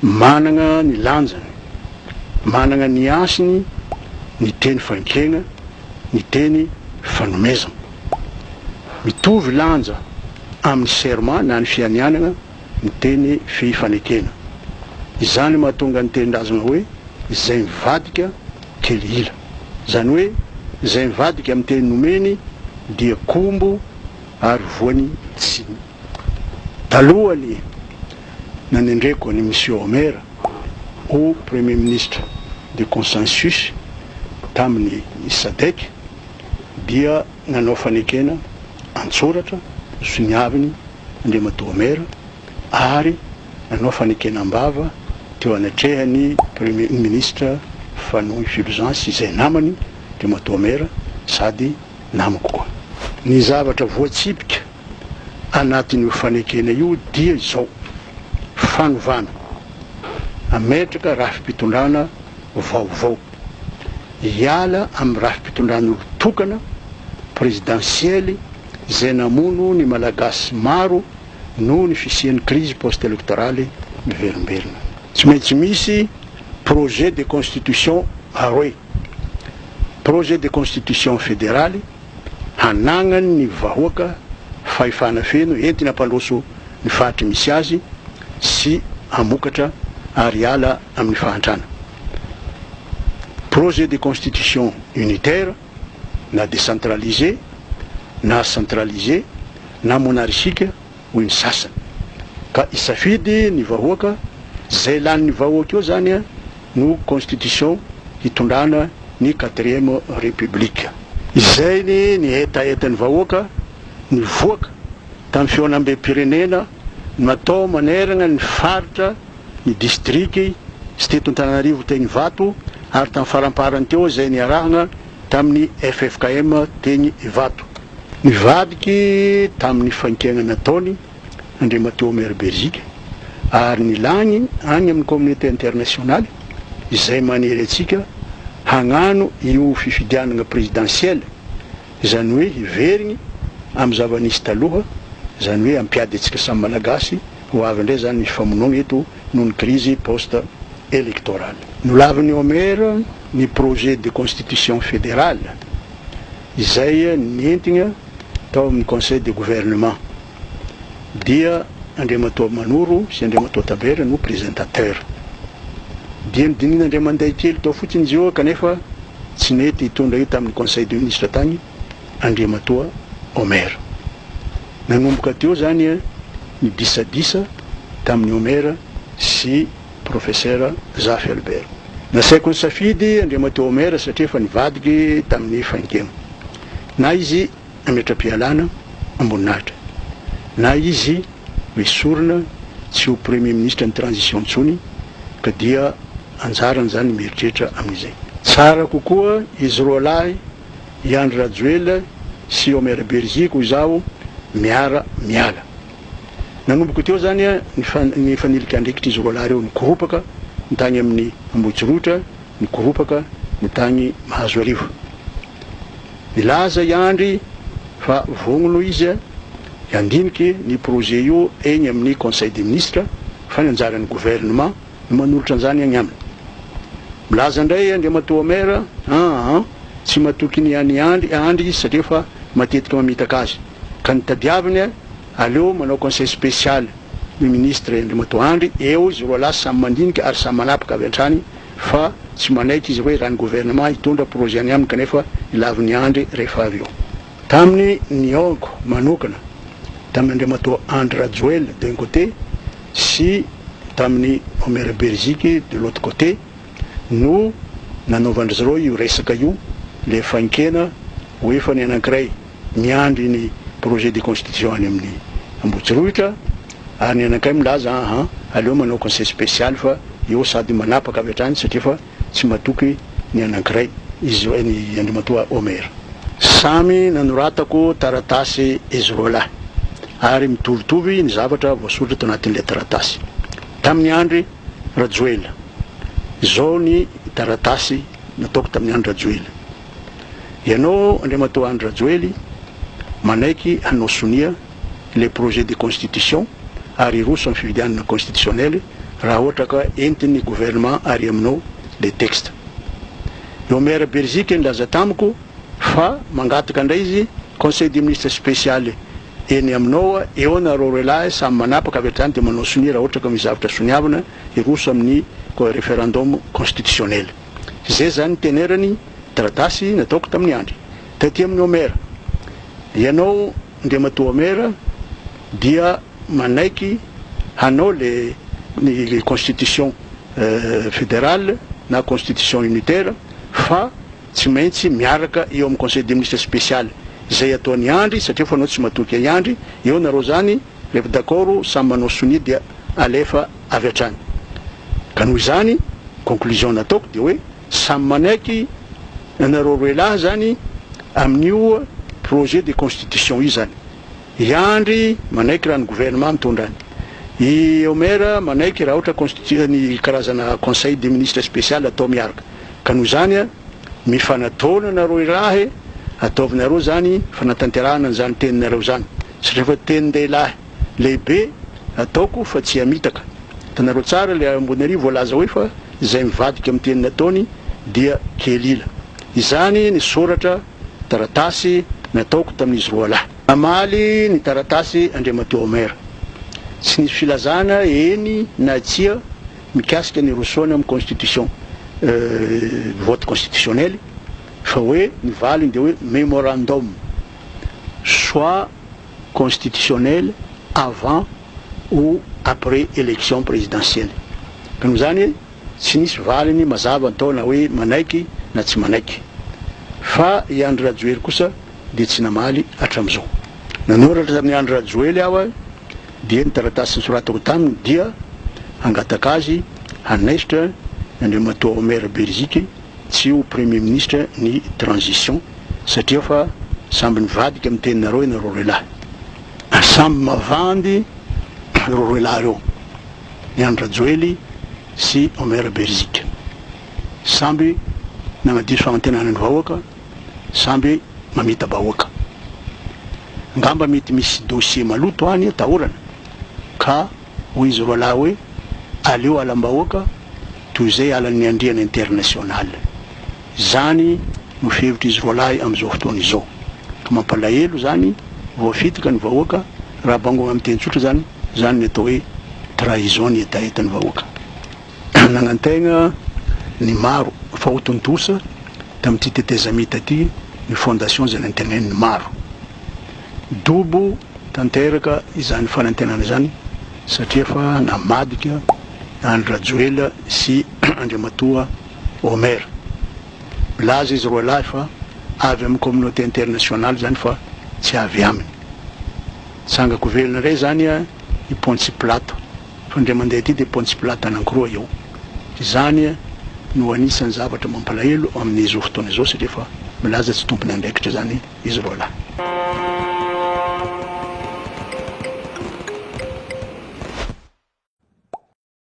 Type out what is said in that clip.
Managna ny lanjany, managna ny hasiny ny teny fankena, ny teny fanomezana. Mitovy lanja amin'ny serment na ny fianianana ny teny fifanekena. Izany mahatonga ny tenin-drazana hoe izay mivadika kely ila. Izany hoe izay mivadika amin'ny teny nomeny dia kombo ary voany tsy. Talohan'ny nanendreko an'i Monsieur Omer ho Premier Ministre de consensus tamin'ny Sadec dia nanao fanekena an-tsoratra nosoniaviny Andriamatoa Omer ary nanao fanekena am-bava teo anatrehan'ny Premier Ministre Fanohy Fulgence izay namany Andriamatoa Omer sady namako koa. Ny zavatra voatsipika anatin'io fanekena io dia izao, fanovana, hametraka rafi-pitondrana vaovao, hiala amin'ny rafi-pitondran'olon-tokana, présidentiel, izay namono ny Malagasy maro noho ny fisian'ny crise post-électorale miverimberina. Tsy maintsy misy projet de constitution aroe, projet de constitution federaly, hanagnany ny vahoaka fahefana feno entiny hampandroso ny faritry misy azy sy hamokatra ary hiala amin'ny fahantrana. Projet de constitution unitaire na décentralisé na centralisé na monarchique hoy ny sasany. Ka hisafidy ny vahoaka, zay lanin'ny vahoaka eo zany no constitution hitondrana ny quatrième république. Izay ny ny hetahetan'ny vahoaka nivoaka tamin'ny fihaonambem-pirenena natao manerana ny faritra, ny distriky sy teto Antananarivo teny Ivato ary tamin'ny faramparany teo izay niarahana tamin'ny ffkm teny Ivato. Nivadiky tamin'ny fankena nataony Andriamatoa Omer Beriziky ary nilany any amin'ny communauté internationale izay manery antsika hagnano io fifidianana présidentielle, izany hoe hiverigny amin'ny zava-nisy taloha, izany hoe hampiady antsika samy Malagasy, ho avy indray izany ny fifamonoana eto noho ny crise post électorale. Nolavin'i Omer ny projet de constitution fédérale izay nentigna tao amin'ny conseil de gouvernement dia Andriamatoa Manoro sy Andriamatoa Tabera no présentateur. Dia nodinihina indray mandeha kely tao fotsiny izy io kanefa tsy nety hitondra io tamin'ny conseil de ministre tagny Andriamatoa Omer. Nanomboka teo zany ny disadisa tamin'i Omer sy Professeur Zafy Albert. Nasaiko nisafidy Andriamatoa Omer satria efa nivadiky tamin'ny fanikena. Na izy hametra-pialana amboninahitra, na izy hoesorina tsy ho Premier Ministre ny transition intsony ka dia anjarany izany ny mieritreritra amin'izay. Tsara kokoa izy roalahy i Andry Rajoelina sy Omer Beriziky hoy izaho miara miala. Nanomboka teo izany ny ny fanilik'andrikitr'izy roalahy ireo nikoropaka ny tany amin'ny Ambohitsorohitra, nikoropaka ny tany Mahazoarivo. Nilaza i Andry fa vonono izy handiniky ny projet io eny amin'ny conseil des ministres fa ny anjaran'ny gouvernement no manolotra an'izany any aminy. Milaza indray Andriamatoa Omer aa tsy matoky ny an'i Andry Andry izy satria efa matetika mamitaka azy ka ny tadiaviny aleo manao conseil spécial ny ministre Andriamatoa Andry eo izy roalahy samy mandinika ary samy manapaka avy hatrany fa tsy manaiky izy hoe raha ny gouvernement hitondra projet any aminy kanefa ilavin'i Andry rehefa avy eo. Tamin'ny nihaonako manokana tamin'i Andriamatoa Andry Rajoelina d'un côté sy tamin'i Omer Beriziky de l'autre côté no nanaovan-dry zareo io resaka io, le fankena ho efa ny anankiray miandry ny projet de constitution any amin'ny Ambohitsirohitra ary ny anankiray milaza aha aleo manao conseil spécial fa eo sady manapaka avy hatrany satria fa tsy matoky ny anankiray izy ny Andriamatoa Omer. Samy nanoratako taratasy izy roalahy ary mitovitovy ny zavatra voasoratra tao anatin'ilay taratasy. Tamin'i Andry Rajoelina. Izao ny taratasy nataoko tamin'i Andry Rajoelina. Ianao Andriamatoa Andry Rajoely manaiky hanao sonia ilay projet de constitution ary hiroso amin'ny fifidianana constitutionnelle. raha ohatra ka entin'ny gouvernement ary aminao le texte. I Omer Beriziky nilaza tamiko fa mangataka indray izy conseil des ministres spécial eny aminao eo nareo roelahy samy manapaka avy hatrany dia manao sonia raha ohatra ka misy zavatra soniavina hiroso amin'ny référendum constitutionnel. Izay zany tenerany taratasy nataoko tamin'i Andry. Taty amin'i Omer. Ianao Andriamatoa Omer dia manaiky hanao le ny constitution fédérale na constitution unitaire fa tsy maintsy miaraka eo amin'ny conseil des ministres spécial izay ataon'i Andry satria fa anao tsy matoky an'i Andry eo nareo zany rehefa d'accord samy manao sonia dia alefa avy hatrany. Ka noho izany conclusion nataoko dia hoe samy manaiky ianareo roelahy zany amin'io projet de constitution io zany. I Andry manaiky raha ny gouvernement mitondra any. I Omer manaiky raha ohatra constitu ny karazana conseil des ministres spécial atao miaraka. Ka noho izany mifanataona nareo elahy e, ataovinareo zany fanatanterahana an'izany teninareo zany. Satria efa tenin-dehilahy lehibe ataoko fa tsy hamitaka. Hitanareo tsara ilay ambony ary voalaza hoe fa izay mivadika amin'ny teny nataony dia kely ila. Izany ny soratra taratasy nataoko tamin'izy roalahy. Namaly ny taratasy Andriamatoa Omer. Tsy nisy filazana eny na tsia mikasika ny rosoana amin'ny constitution vote constitutionnel fa hoe ny valiny dia hoe memorandum soit constitutionnel avant ou après élection présidentielle. Ka noho izany tsy nisy valiny mazava atao na hoe manaiky na tsy manaiky. Fa i Andry Rajoely kosa dia tsy namaly hatramin'izao. Nanoratra tamin'i Andry Rajoely aho dia ny taratasy nosoratako taminy dia hangataka azy hanaisotra Andriamatoa Omer Beriziky tsy ho Premier Ministre ny transition satria fa samby nivadika amin'ny teninareo ianareo roelahy. Samby mavandy ireo roelahy ireo, ny Andry Rajoely sy Omer Beriziky. Samby nagnadiso fanantenana ny vahoaka, samby mamita-bahoaka. Angamba mety misy dossier maloto any atahorana ka hoy izy roalahy hoe aleo halam-bahoaka toy izay halan'ny andriana international. Izany no fihevitr'izy roalahy amin'izao fotoana izao. Ka mampalahelo izany, voafitaka ny vahoaka, raha bangoina amin'ny teny tsotra izany, izany ny atao hoe trahison ny hetahetan'ny vahoaka. Nagnantegna ny maro fa ho tontosa tamin'ity tetezamita ity ny fondation izay nantenain'ny maro. Dobo tanteraka izany fanantenana izany satria efa namadika Andry Rajoelina sy Andriamatoa Omer. Milaza izy roalahy fa avy amin'ny communauté internationale izany fa tsy avy aminy. Tsangako velona indray izany i Pontsy Pilato. Fa indray mandeha ity dia Pontsy Pilato anankiroa eo. Izany no anisan'ny zavatra mampalahelo amin'izao fotoana izao satria efa milaza tsy tompon'andraikitra izany izy roalahy.